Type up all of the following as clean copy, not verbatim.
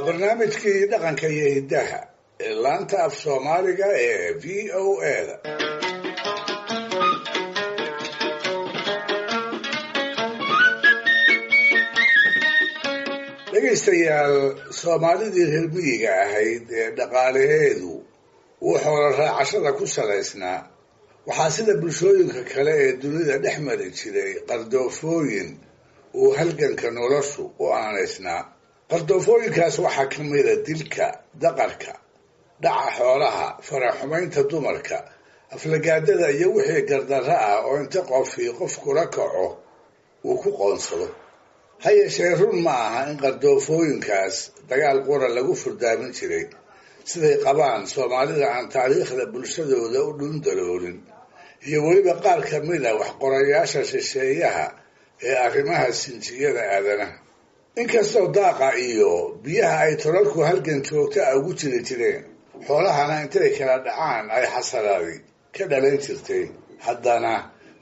Barnaamijkii dhaqanka iyo hiddaha ee laanta af Soomaaliga ee VOA-da. Dhegaystayaal, Soomaalidii reer miyiga ahayd ee dhaqaalaheedu uu xoolo raacashada ku salaysnaa waxaa sida bulshooyinka kale ee dunida dhex mari jiray qardoofooyin uu halganka noloshu u aanaysnaa. Qardoofooyinkaas waxaa ka mida dilka, daqarka, dhaca xoolaha, faraxumaynta dumarka, aflagaadada iyo wixii gardarro ah oo inta qofkii qof kula kaco uu ku qoonsado. Ha yeeshee, run ma aha in qardoofooyinkaas dagaal qura lagu furdaamin jiray, siday qabaan Soomaalida aan taariikhda bulshadooda u dhundaloolin iyo weliba qaar ka mid a waxqorayaasha shisheeyaha ee arrimaha sinjiyada aadanaha. Inkastoo daaqa iyo biyaha ay tolalku halgan joogta a ugu jiri jireen, xoolahana intay kala dhacaan ay xasaraadi ka dhalan jirtay, haddana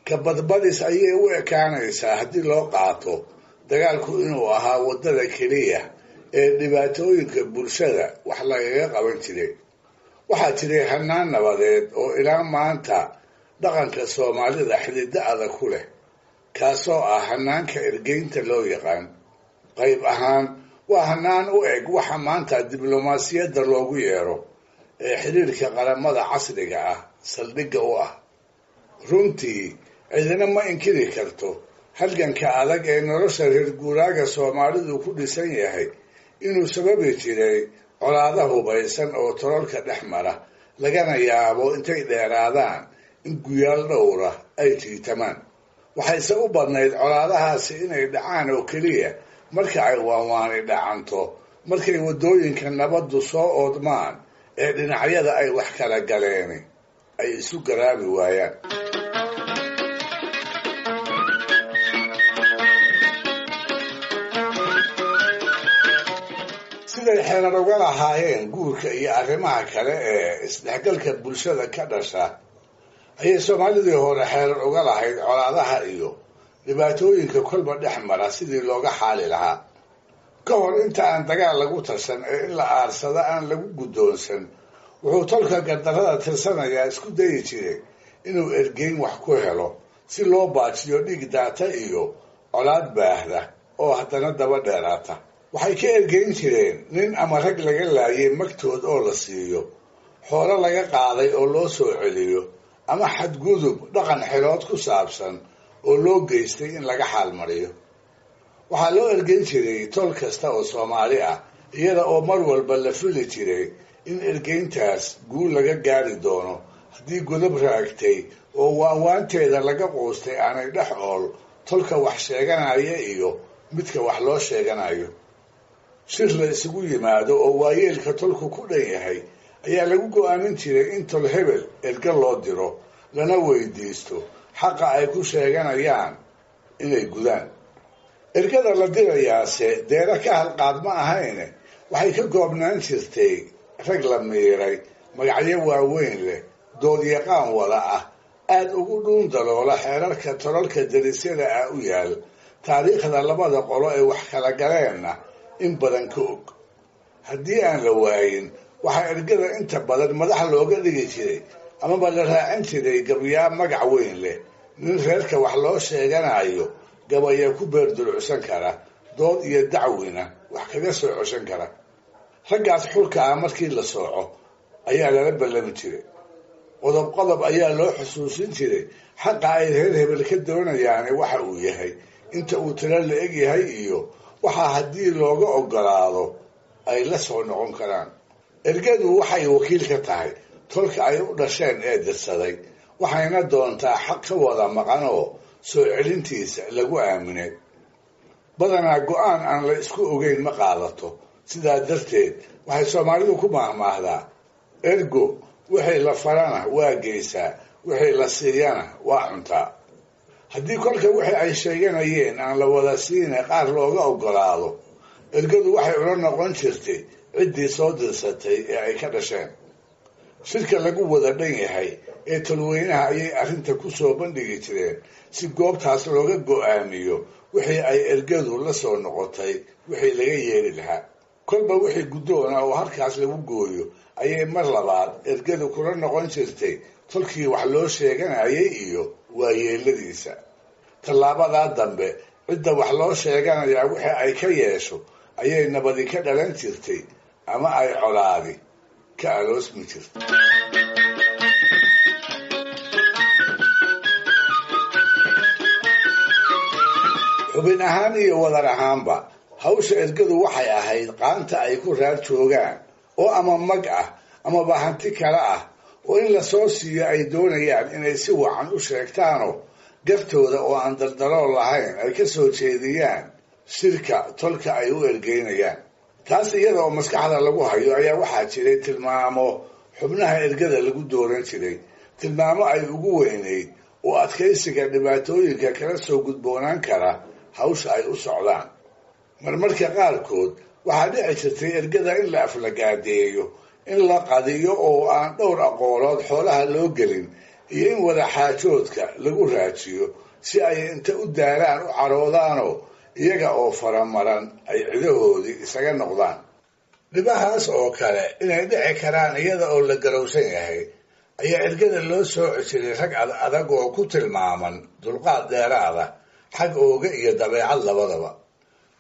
kabadbadis ayay u ekaanaysaa haddii loo qaato dagaalku inuu ahaa waddada keliya ee dhibaatooyinka bulshada wax lagaga qaban jiray. Waxaa jiray hanaan nabadeed oo ilaa maanta dhaqanka Soomaalida xididdo adag ku leh, kaasoo ah hanaanka ergeynta loo yaqaan. Qayb ahaan waa hanaan u eg waxa maanta diblomaasiyadda loogu yeero ee xiriirka qaramada casriga ah saldhigga u ah. Runtii cidina ma inkiri karto halganka adag ee nolosha reer guuraaga Soomaalidu ku dhisan yahay inuu sababi jiray colaado hubaysan oo tololka dhex mara, lagana yaabo intay dheeraadaan in guyaal dhowra ay jiitamaan. Waxayse u badnayd colaadahaasi inay dhacaan oo keliya marka ay waanwaani dhacanto, markay waddooyinka nabaddu soo oodmaan ee dhinacyada ay wax kala galeeni ay isu garaabi waayaan. Siday xeerar uga lahaayeen guurka iyo arrimaha kale ee isdhexgalka bulshada ka dhasha ayay Soomaalidii hore xeerar uga lahayd colaadaha iyo dhibaatooyinka kolba dhex mara sidii looga xaali lahaa. Ka hor inta aan dagaal lagu tashan ee in la aarsado aan lagu guddoonsan, wuxuu tolka gardarrada tirsanayaa isku dayi jiray inuu ergeyn wax ku helo si loo baajiyo dhiig daata iyo colaad baahda oo haddana daba dheeraata. Waxay ka ergeyn jireen nin ama rag laga laayay magtood oo la siiyo, xoolo laga qaaday oo loo soo celiyo, ama xadgudub dhaqan xilood ku saabsan oo loo geystay in laga xaalmariyo. Waxaa loo ergeyn jiray tol kasta oo Soomaali ah, iyada oo mar walba la fili jiray in ergeyntaas guul laga gaari doono haddii godob raagtay oo waanwaanteeda laga quustay aanay dhex ool tolka wax sheeganaya iyo midka wax loo sheeganayo. Shir la isugu yimaado oo waayeelka tolku ku dhan yahay ayaa lagu go'aamin jiray in tol hebel erge loo diro, lana weydiisto xaqa ay ku sheeganayaan inay gudaan. Ergada la dirayaase deera ka halqaad ma ahayne, waxay ka goobnaan jirtay rag la miiray, magacyo waaweyn leh, doodyaqaan wada ah, aada ugu dhuun daloola xeerarka tolalka darisyada ah u yaal, taariikhda labada qolo ee wax kala galeenna in badan ka og. Haddii aan la waayin, waxaa ergada inta badan madax looga dhigi jiray amaba la raacin jiray gabyaa magac weyn leh, nin reerka wax loo sheeganayo gabaya ku beerdulucsan kara, dood iyo dacwina wax kaga soo coshan kara. Raggaas xulka ah markii la sooco ayaa lala ballami jiray. Qodob qodob ayaa loo xusuusin jiray xaqa ay reer hebel ka doonayaani waxa uu yahay, inta uu tiro la eg yahay iyo waxaa haddii looga ogolaado ay la soo noqon karaan. Ergadu waxay wakiil ka tahay tolka ay u dhasheen ee dirsaday, waxayna doontaa xaq ka wada maqan oo soo celintiisa lagu aaminay. Badanaa go-aan aan la isku ogeyn ma qaadato. Sidaa darteed waxay Soomaalidu ku maahmaahdaa: ergo wixii la farana waa geysaa, wixii la siiyana waa cuntaa. Haddii kolka wixii ay sheeganayeen aan la wada siine qaar looga ogolaado, ergadu waxay ula noqon jirtay ciddii soo dirsatay ee ay ka dhasheen. Shirka lagu wada dhan yahay ee tolweynaha ayay arrinta ku soo bandhigi jireen si goobtaas looga go'aamiyo wixii ay ergadu la soo noqotay wixii laga yeeli lahaa. Kolba wixii guddoona oo halkaas lagu gooyo ayay mar labaad ergadu kula noqon jirtay tolkii wax loo sheeganayay iyo waayeeladiisa. Tallaabadaa dambe cidda wax loo sheeganayaa wixii ay ka yeesho ayay nabadi ka dhalan jirtay ama ay colaadi ka aloosmi jirtay. Xubin ahaan iyo wadar ahaanba hawsha ergadu waxay ahayd qaanta ay ku raar joogaan oo ama mag ah amaba hanti kale ah oo in lasoo siiyo ay doonayaan inay si wacan u sheegtaanoo gartooda oo aan daldalool lahayn ay ka soo jeediyaan shirka tolka ay u ergeynayaan. Taas iyada oo maskaxda lagu hayo ayaa waxaa jiray tilmaamo xubnaha ergada lagu dooran jiray, tilmaamo ay ugu weynayd oo adkaysiga dhibaatooyinka kala soo gudboonaan kara hawsha ay u socdaan. Marmarka qaarkood waxaa dhici jirtay ergada in la aflagaadeeyo, in la qadiyo oo aan dhowr aqoolood xoolaha loo gelin, iyo in wadaxaajoodka lagu raajiyo si ay inta u daalaan u caroodaanoo iyaga oo faramaran ay cidahoodii isaga noqdaan. Dhibahaas oo kale inay dhici karaan iyada oo la garowsan yahay ayaa ergada loo sooci jiray rag ad adag oo ku tilmaaman dulqaad dheeraada xag ooga iyo dabeecad labadaba.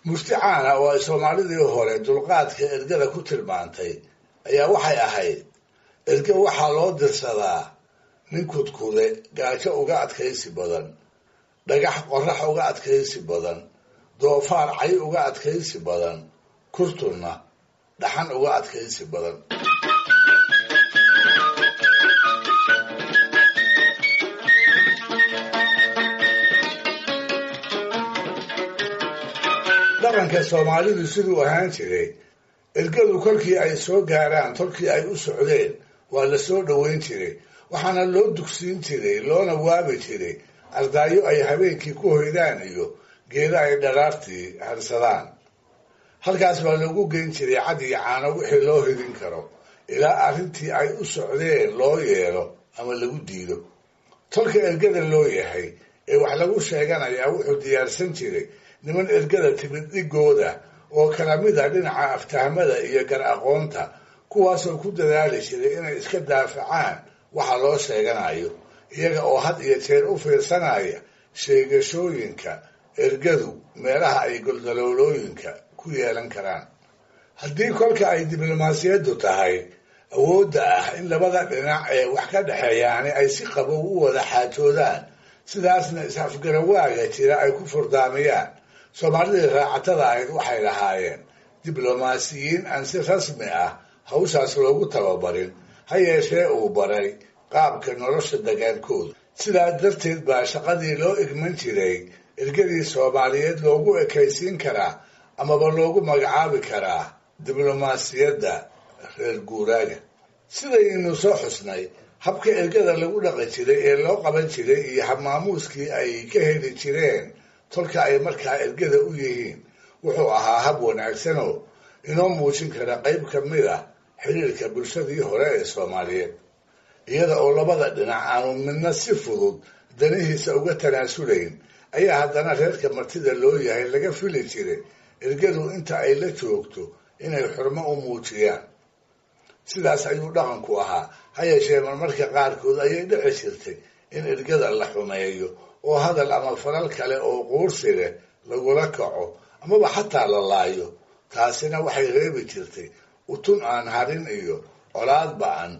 Murti caana oo ay soomaalidii hore dulqaadka ergada ku tilmaantay ayaa waxay ahayd: erge waxaa loo dirsadaa nin kudkude gaajo uga adkaysi badan, dhagax qorrax uga adkaysi badan, doofaar cay uga adkaysi badan, kurtunna dhaxan uga adkaysi badan. Dhaqanka soomaalidu siduu ahaan jiray, ergadu kolkii ay soo gaaraan tolkii ay u socdeen waa la soo dhoweyn jiray, waxaana loo dugsiin jiray loona waabi jiray ardaayo ay habeenkii ku hoydaan iyo geeda ay dharaartii harsadaan. Halkaas baa loogu geyn jiray cad iyo caano wixii loo hidin karo ilaa arrintii ay u socdeen loo yeelo ama lagu diido. Tolka ergada loo yahay ee wax lagu sheeganayaa wuxuu diyaarsan jiray niman ergada timid dhigooda oo kala mid a dhinaca aftahmada iyo gar aqoonta, kuwaasoo ku dadaali jiray inay iska daafacaan waxa loo sheeganayo, iyaga oo had iyo jeer u fiirsanaya sheegashooyinka ergadu meelaha ay goldaloolooyinka ku yeelan karaan. Haddii kolka ay diblomaasiyaddu tahay awoodda ah in labada dhinac ee wax ka dhexeeyaani ay si qabow u wada xaajoodaan, sidaasna is-afgarawaaga jira ay ku furdaamiyaan, soomaalidii raacatada ahayd waxay lahaayeen diblomaasiyiin aan si rasmi ah hawshaas loogu tababarin, ha yeeshee uu baray qaabka nolosha dagaalkooda. Sidaa darteed baa shaqadii loo igman jiray ergadii soomaaliyeed loogu ekaysiin karaa amaba loogu magacaabi karaa diblomaasiyadda reer guuraaga. Sidaynu soo xusnay, habka ergada lagu dhaqi jiray ee loo qaban jiray iyo habmaamuuskii ay ka heli jireen tolka ay markaa ergada u yihiin wuxuu ahaa hab wanaagsanoo inoo muujin kara qayb ka mid ah xiriirka bulshadii hore ee soomaaliyeed, iyada oo labada dhinac aanu midna si fudud danihiisa uga tanaasulayn. Ayaa haddana reerka martida loo yahay laga fili jiray ergadu inta ay la joogto inay xurmo u muujiyaan. Sidaas ayuu dhaqanku ahaa. Ha yeeshee marmarka qaarkood ayay dhici jirtay in ergada la xumeeyo oo hadal ama falal kale oo quursi leh lagula kaco amaba xataa la laayo. Taasina waxay reebi jirtay utun aan harin iyo colaad ba-an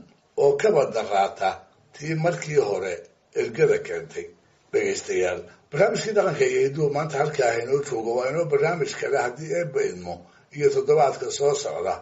oo kaba daraata tii markii hore ergada keentay. Dhegaystayaal, barnaamijkii dhaqanka iyo hidduhu maanta halkaa inoo joogo. Waa inoo barnaamij kale haddii eebba idmo iyo toddobaadka soo socda.